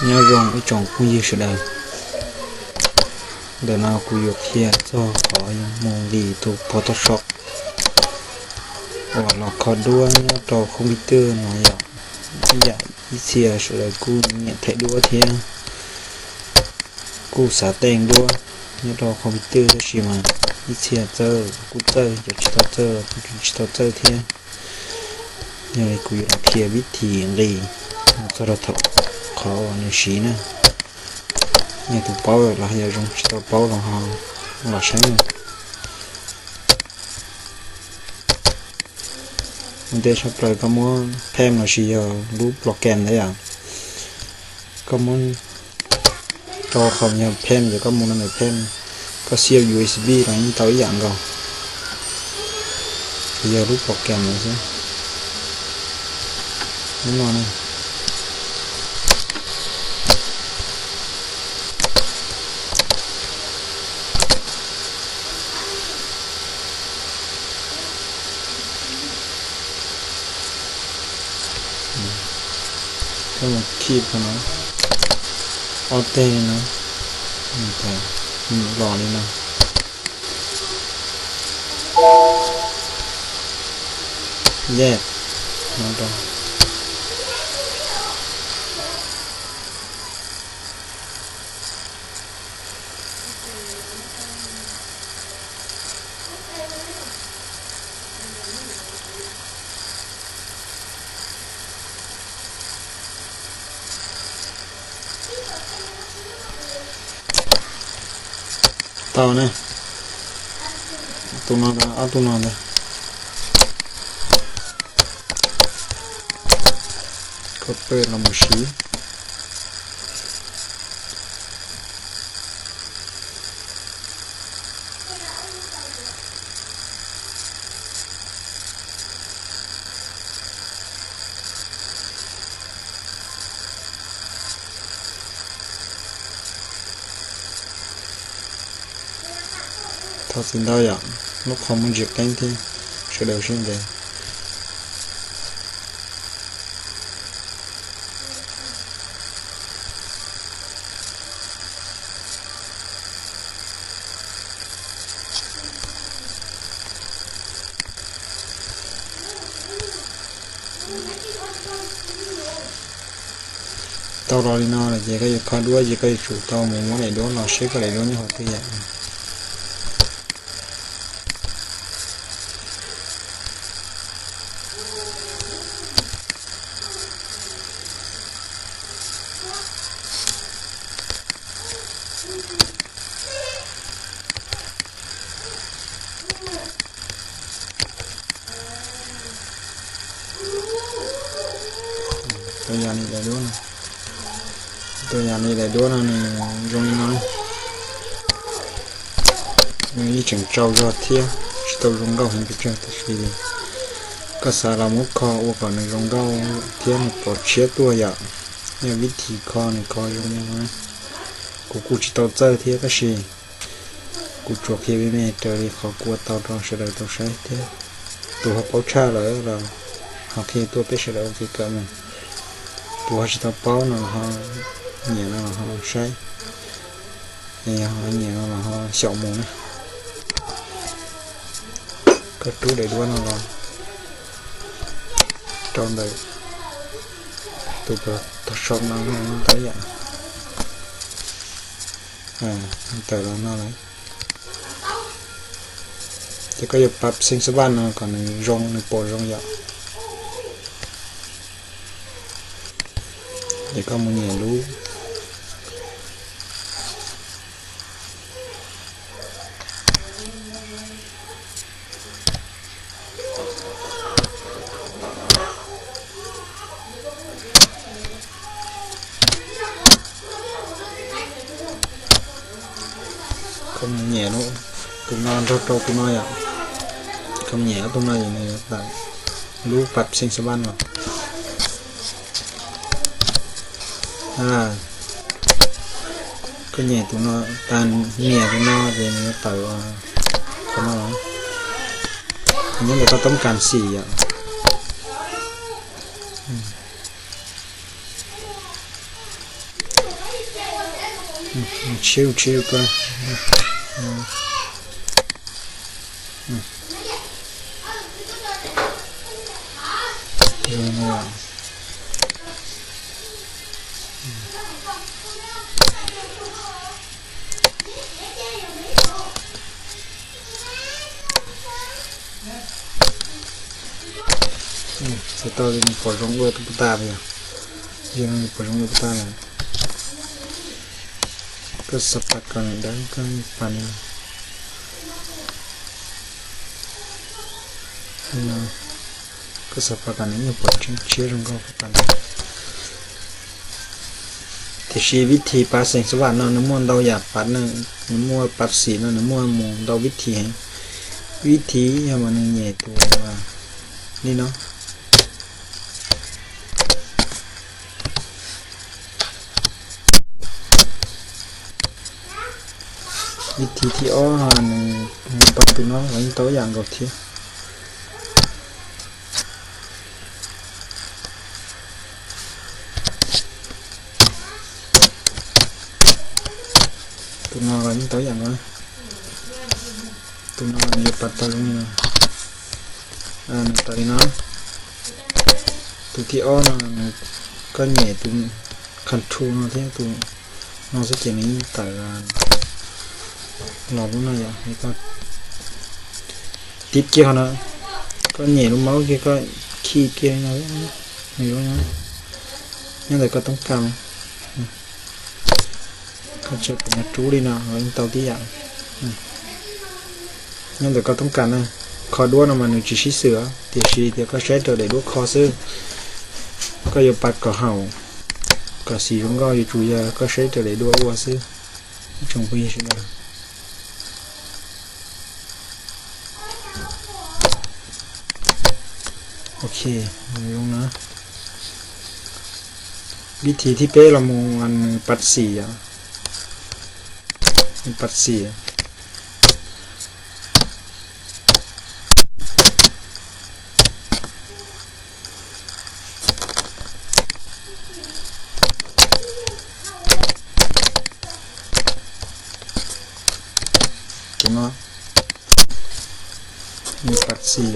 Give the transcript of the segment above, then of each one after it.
Nyob zoo ib tsoom phooj ywg sawv daws, ntawm no kuv yuav qhia txog qhov yuav mus nqis tus Photoshop uas los kho duab nyob rau computer no yom. Ib yam ib txhia sawv daws kuj nyiam thaij duab thiab kuj xav teej duab nyob rau computer, tab sis mas ib txhia txawj kuj txawj, cov tsis tau txawj kuj tsis tau txawj thiab. Yog li kuv yuav los qhia vib thim nqis mus txog rau thaum qhov uas nws siv na. Yog tus paub los yog zoo, tsis tau paub los ho los saib na. Ua ntej tshaj plaws koj muab phem los sis yog lub program ntawd yom, koj muab rau qhov yog phem ces koj mus rau ntawm phem, koj xia U S B los yeej tau ib yam nkaus. Ces yog lub program no xwb. Lub no ne. Koj mus khij no, ob teg li no, los li no. Yes, no rau. Tau ne. Tus no, ob tug no ntag. Copy los mus siv. Thov txim ntau yom, lub qhov muag ntsia qeeb thiab, sawv daws sib ntev. Tau los li no lawm ces koj yuav kho duab ces koj yuav tsum tau mus muab daim duab los seb koj daim duab nyob hauv twg yom. Tus yam li daim duab no, tus yam li daim duab no nws zoo li no. Nws yeej tseem tsaus zog thiab tsis tau zoo nkauj heev pes tsawg tab sis koj xav los muab kho ua kom nws zoo nkauj thiab nws pom tshiab tuaj yom. Yog vib thim kho nws kho zoo li no. Kuv kuj tsis tau txawj thiab tab sis kuv tsuas qhia me me raws li qhov kuv ua tau rau sawv daws tau saib thiab. Tus ho paub tshaj lawm los ho qhia tuaj peb sawv daws ua kev kawm mus. Tus ho tsis tau paub no los ho nyiam no los ho saib, yog ho nyiam no los ho xyaum mus na. Koj rub daim duab no los rau ntawm tus Photoshop no ntawd yom. Tawm los no lawm. Ces koj yuav pab xeeb xab vaj no kom nws zoo, nws pom zoo yom. Ces koj mus nyiam lub Koj mus nyiam tus no nrog rau tus no yom. Koj mus nyiam ob tug no es nws yuav tawm lub pab xeeb xab vaj los. Koj nyiam tus no, tas nyiam tus no ces nws yuav tawm qhov no los. Nyob ntawm koj toob kas xim yom. Nws tshiab nws tshiab koj. Txhais tau li nws pom zoo ua tus puas tas li yog, yog nws pom zoo ua puas tas lawm. Koj xav pas kom nws dawb koj pas li no. Koj xav pas kom nws yeej pom tseeb tshiab zoo nkauj pas li. Tiam sis vib thib pas xeem xab vam no nws muaj ntau yam pas na, nws muaj pas xim no nws muaj mus ntau vib thib heev. Vib thib yog mas nws nyem tus li no. Vib thib thib ob nws pas tus no los yeej tau ib yam nkaus thiab. Tus no los yeej tau ib yam nkaus. Tus no nws yuav pas tau zoo li no. Nws tawm li no. Tus thib ob no nws, koj nyem tus control no thiab tus no xwb ces nws yeej tawm los lub no yom. Tib kiag qhov no, koj nyem lub mouse kiag koj khij kiag li no, nws zoo li no. Nyob ntawm koj toob kas, koj tsa tus no rub li no los yeej tau tib yam. Nyob ntawm koj toob kas na, kho duab no mas nws tsis sib xws, tiam sis tias koj saib raws daim duab kho xwb. Koj yuav pas kom haum, kom xim zoo nkauj yuav tsum yog koj saib raws daim duab ua xwb. Ib tsoom phooj ywg sawv daws. Ok, zoo na. Vib thib thib peb los mus nws pas xim, nws pas xim. Tus no, nws pas xim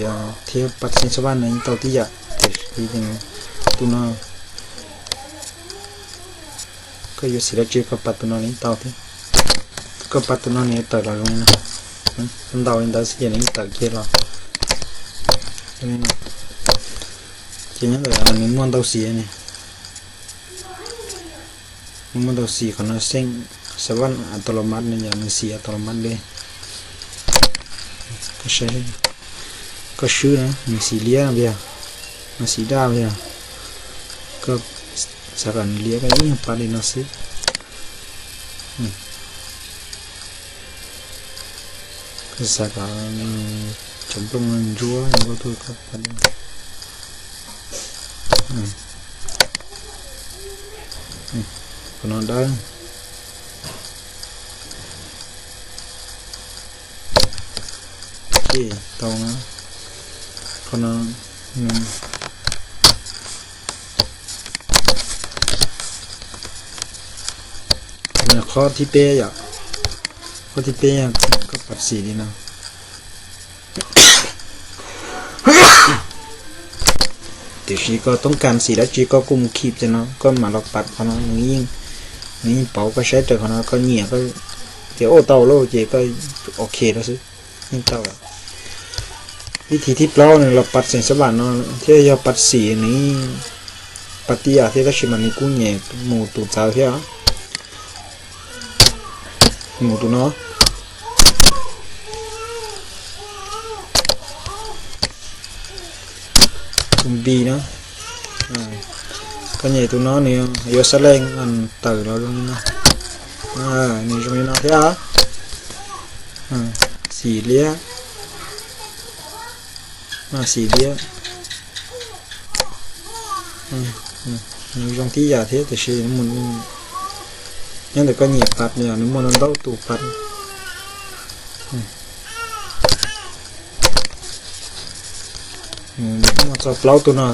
thiab pas xeem xab vam no yeej tau tib yam, tiam sis tus no koj yuav xim dab tsi koj pas tus no nws yeej tau thiab. Koj pas tus no nws yuav tawm los zoo li no, ntau li ntawd xwb ces nws yeej tawm kiag los. Ces nyob ntawm nws muaj ntau xim ne, nws muaj ntau xim, qhov no xeem xab vam a tos los mas no yog nws xim a tos los mas li. Koj swb na, nws xim liab yog, nws xim daj yog, koj xav kom nws liab koj yeej pas li no xwb. Koj xav kom cov nplooj ntsuab nkauj tuaj koj pas li no. Qhov no dawb. Tau na, qhov no, qhov thib peb yom, qhov thib peb yog koj pas xim li no. Tiam sis koj toob kas xim dab tsi koj kuj mus khij li no, koj mam los pas qhov no, nws yeej, nws yeej paub koj saib raws qhov no, koj nyiam koj tias ua tau lawm ces koj ok lawm xwb, yeej tau lawm. Vib thib thib plaub nws los pas xeem xab vam no thiab yog pas xim nws yeej pas tib yam thiab tab sis mas nws kuj nyem mus tus txawv thiab. Mus tus no, tus npis na, koj nyem tus no nws yuav xab leej tawm los zoo li no, nws zoo li no thiab. Xim liab, xim liab, nws zoo tib yam thiab tiam sis nyob ntawm koj nyiam pas, nws muaj ntau tus pas. Nws muaj txog plaub tus no,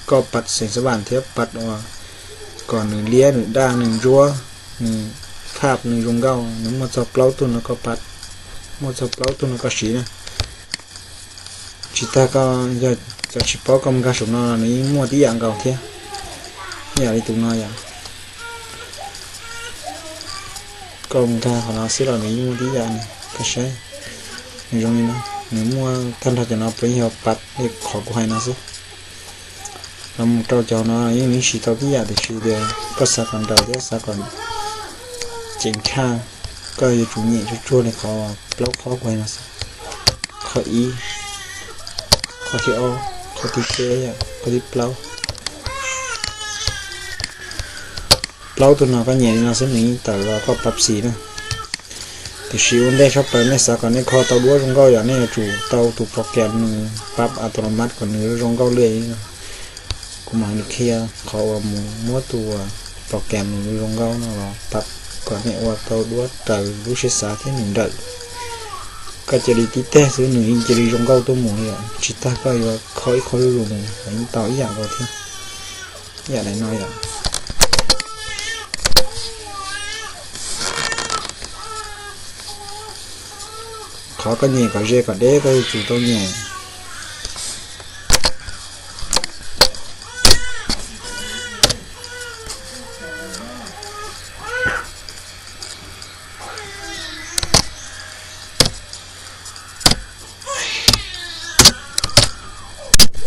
koj pas xeem xab vam thiab pas uas kom nws liab nws daj nws ntsuab, nws Pab nws zoo nkauj, nws muaj txog plaub tug no koj pab, muaj txog plaub tug no koj siv na. Tsis tas koj yog cov tsis paub koj mus nkag saum no nws yeej muaj tib yam nkaus thiab. Ib yam li tus no yom, koj mus nkag qhov no xwb los nws yeej muaj tib yam li. Koj saib, nws zoo li no, nws muaj tag nrho cov no puav yog pab li qhov kuv hais no xwb. Los mus rau cov no yeej siv tau tib yam tiam sis tias koj xav kom nrawm thiab xav kom ceev tshaj, koj yuav tsum nyem tsuag tsuag li qhov plaub qhov kuv hais no xwb. Qhov ib, qhov thib ob, qhov thib peb, qhov thib plaub. Plaub tug no koj nyem li no xwb nws yeej tawm los koj pab xis na. Tiam sis ua ntej tshaj plaws nej xav kom nej kho tau duab zoo nkauj yom nej yuav tsum tau tus program nws pab a to lo mas kom nws zoo nkauj li. Kuv mam li qhia qhov uas mus muab tus program nws zoo nkauj no los pab kom nej ua tau duab raws lub siab xav thiab nws nrawm. Koj cia li tib teg xwb nws yeej cia li zoo nkauj tuaj mus li yom, tsis tas koj yuav kho ib qho zuj zus mus los yeej tau ib yam nkaus thiab. Ib yam li no yom. Qhov koj nyem kom ze kom deb koj yuav tsum tau nyem.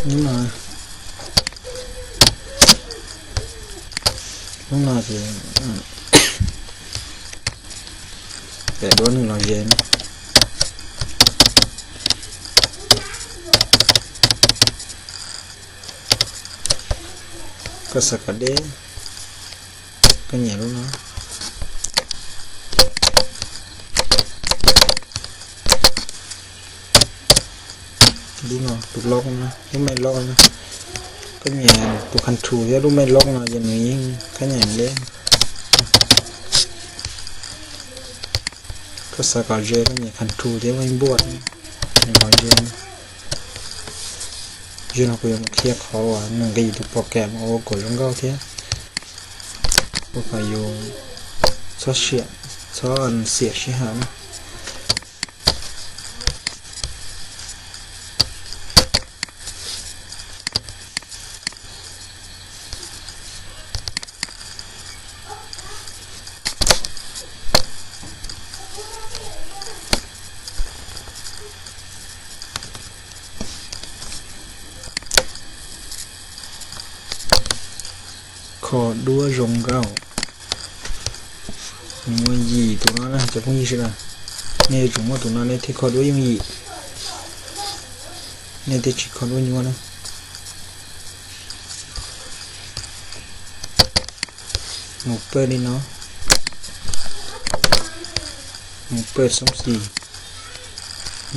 Hnub no, hnub no ces daim duab nws los ze no. Koj xav kom deb, koj nyem lub no. Lub no tus loj no, lub me loj no. Koj nyem tus control thiab lub me loj no ces nws yeej koj nyem deb. Koj xav kom ze koj nyem control thiab npua, nws los ze. Zaum no kuv yuav mus qhia qhov uas nws nqis tus program ua kom zoo nkauj thiab ua kom yus txhob xiam, txhob xiam sij hawm na. Kho duab zoo nkauj. Nws muaj yim tus no na cov phooj ywg sawv daws. Nej yuav tsum muaj tus no nej thiaj kho duab yooj yim. Nej thiaj tsis kho duab nyuaj na. Mus pawj li no. Mus pawj xoob xis.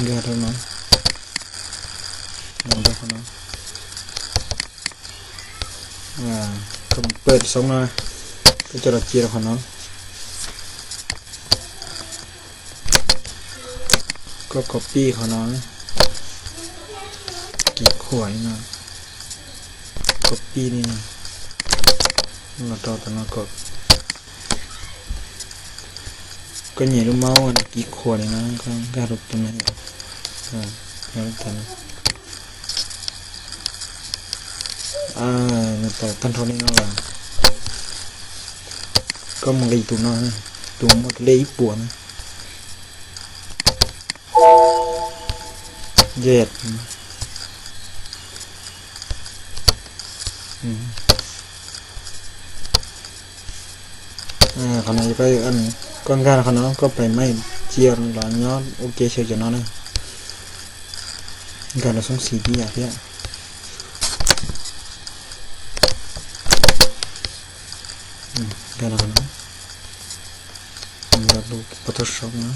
Nkag rau no. Mus rau qhov no. Koj mus pawj xoob no, koj coj los cia rau qhov no. Koj copy qhov no, kiv khuam li no, copy li no, los rau tom no kom, koj nyem lub mouse kiv khuam li no, koj nkag rau tus no, nws tawm tag nrho li no lawm. Koj mus nqis tus no, tus muaj tus lej ib puas na. Yes. Qhov no koj nkag qhov no koj pais maij cia los nyob ua ke xyaw cov no na. Nkag los xoob xis tib yam thiab. Nkag los qhov no, nkag lub Photoshop no.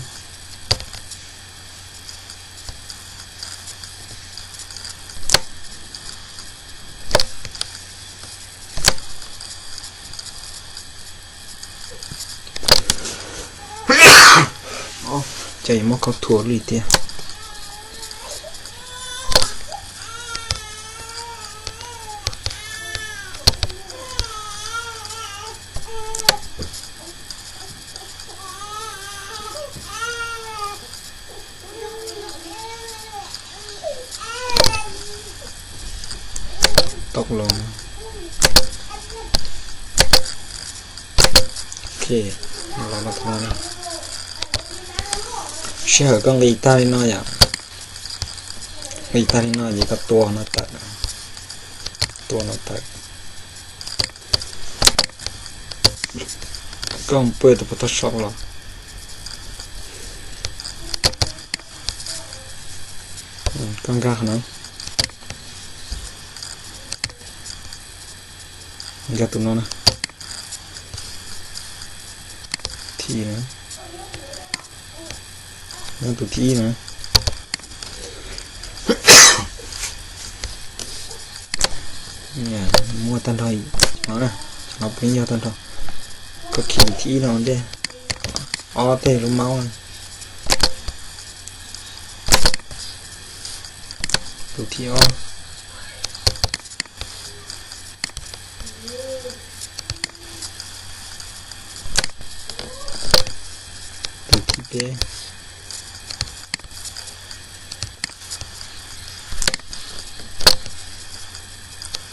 Ces yuav muab khaub thuas li tiag. Ok, los no tau no. Sij hawm koj nqis tag li no yom, nqis tag li no ces koj tua no tawm, tua no tawm. Koj mus pw tus Photoshop los, koj nkag no, nkag tus no na, thib na, tus thib ib na. Muaj tag nrho no, no peb yog tag nrho. Koj khi thib ib no ntej, ob tej lub mouse na, tus thib ob, tus thib peb,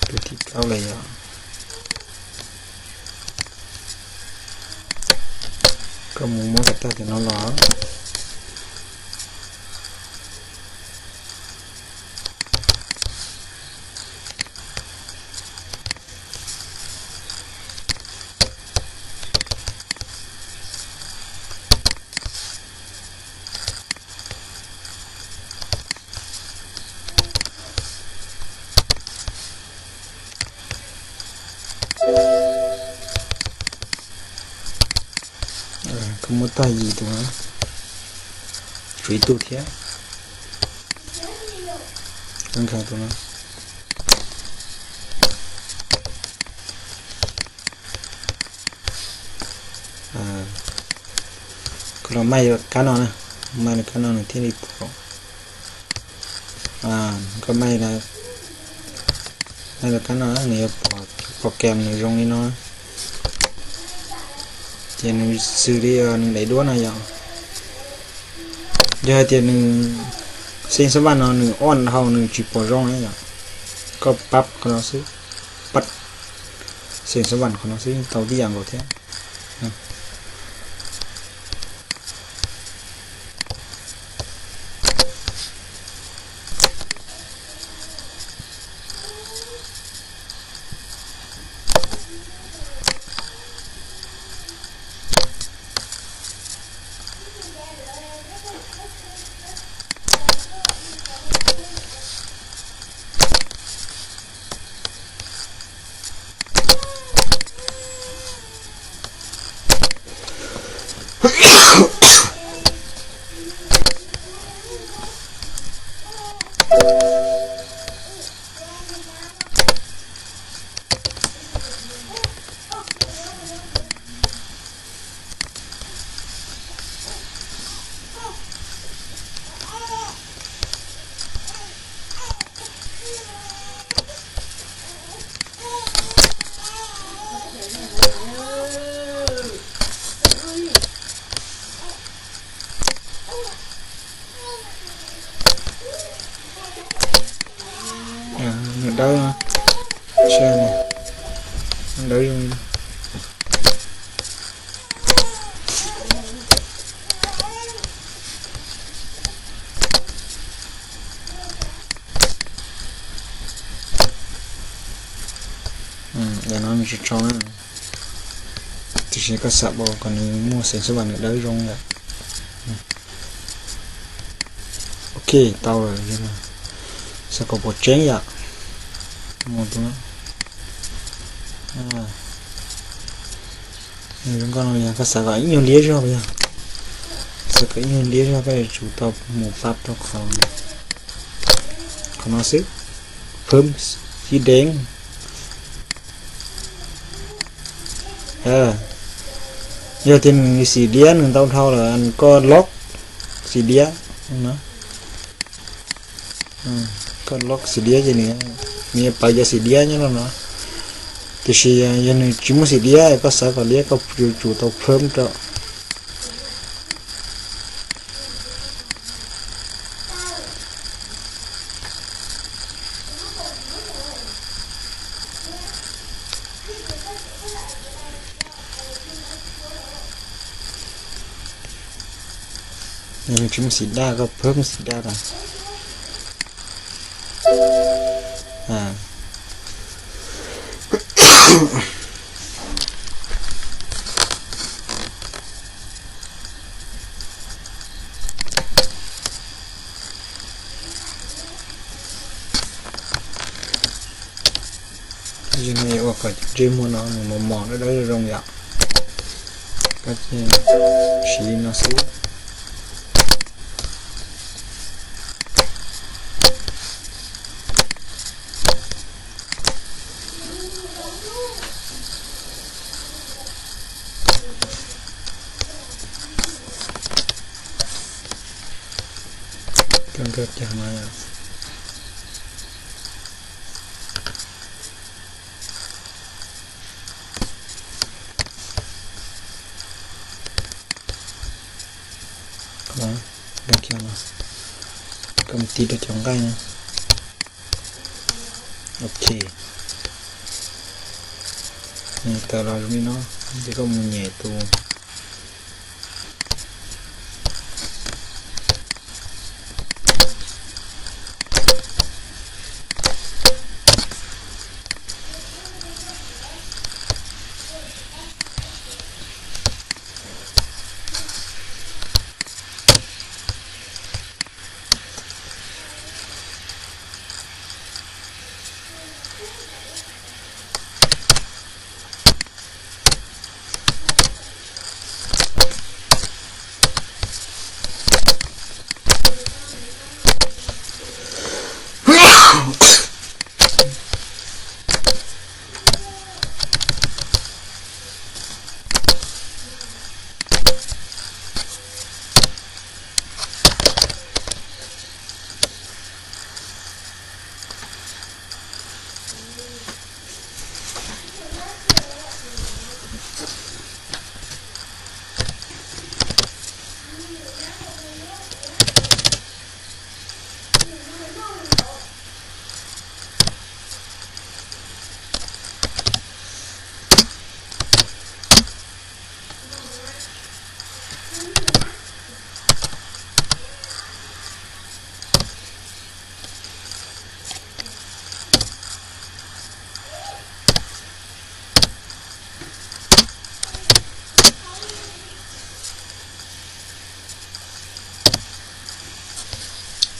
tus thib plaub los yog. Koj mus muab kom tag cov no los. Koj muab tag yim tus no, tshuav ib tug thiab, koj nkag tus no. Koj los maij kab no na, maij kab no nws thiaj li pom. Koj maij, maij kab no nws yuav pom program nws zoo li no, ces nws xws li nws daim duab no yom. Yog hais tias nws xeeb xab vaj no nws ob dhau nws tsis pom zoo na yom, koj pab qhov no xwb, pab xeeb xab vaj qhov no xwb tau tib yam nkaus thiab. Nws dawb, nws dawb zoo li. Daim no nws tsis tshau na, tiam sis koj xav kom nws muaj xeem xab vam nws dawb zoo lawm. Ok, tau lawm, xav kom pom tseeb yom. Mus tus no, zoo nkauj no yog koj xav kom ib nyuag liab zog yog, xav kom ib nyuag liab zog koj yuav tsum tau mus pab rau qhov, qhov no xwb, phwb xib deev. Yog tias nws xim diab nws ntau dhau lawm koj lock xim diab no, koj lock xim diab ces nws, nws yuav pawv cov xim diab nyob rau no. Tiam sis yog nws tsis muaj xim diab koj xav kom liab koj yuav tsum tau phwb rau. Tsis muaj xim daj, koj phawb muaj xim daj tas. Ua kom cov ntsej muag no nws mos mos dawb dawb zoo zoo yom. Koj siv li no xwb. Koj nkag cag no yom. Koj mus tiv rau cov nqaij no. Ok, nws tawm los zoo li no, ces koj mus nyem tus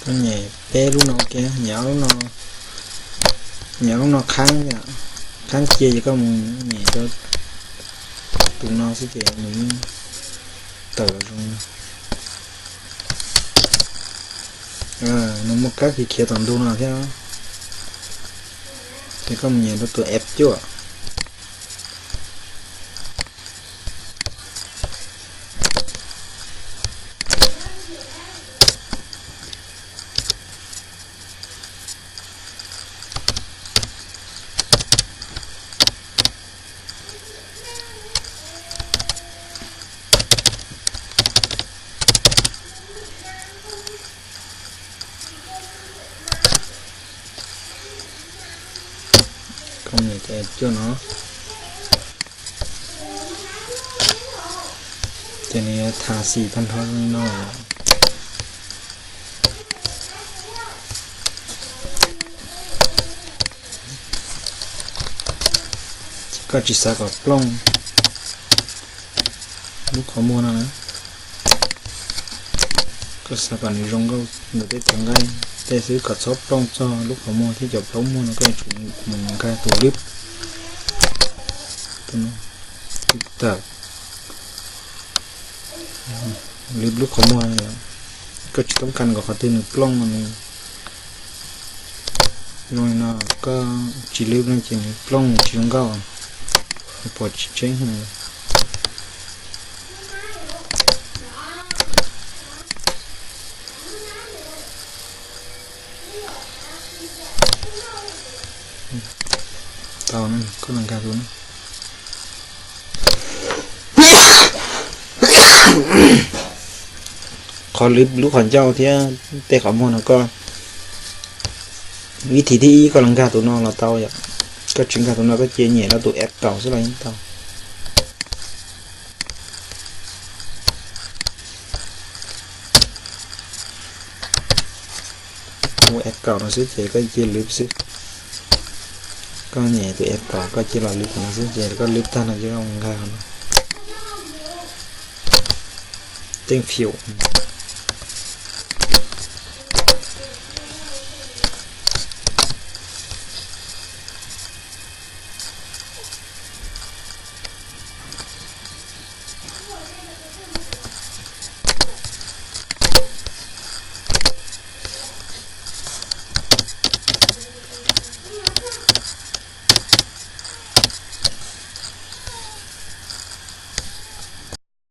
Koj nyem peb lub no ua ke, nyem ob lub no, nyem ob lub no qhab, qhab cia ces koj mus nyem rau tus no xwb ces nws yeej tawm los zoo. Nws muaj kab khiav khiav tom ntug no thiab, ces koj mus nyem rau tus F cuaj. Koj mus nyem tus F cuaj no, ces nws yuav thas xim tag nrho li no. Koj tsis xav kom plooj lub qhov muag no na, koj xav kom nws zoo nkauj ntawm tej cov nqaij tej xwb, kom txhob plooj txog lub qhov muag thiab cov plaub muag no, koj yuav tsum mus nkag tus lwb, lwb tawm, lwb lub qhov muag no. Koj tsis toob kas kom qhov twg nws plooj no, nws zoo li no, koj tsis lwb no ces nws plooj tsis zoo nkauj, nws pom tsis tseeb. Tau, koj los nkag tus no. Qhov lwb lub qhov ncauj thiab tej qhov muag no koj, vib thim thib ib koj los nkag tus no los tau yom. Koj tsis nkag tus no koj cia nyem rau tus F kaum xwb los yeej tau. Tom no xwb ces koj cia lwb xwb. Koj nyem tus F tom koj cia los lwb tom no xwb ces koj lwb tag no ces koj mus nkag no. Teej fium.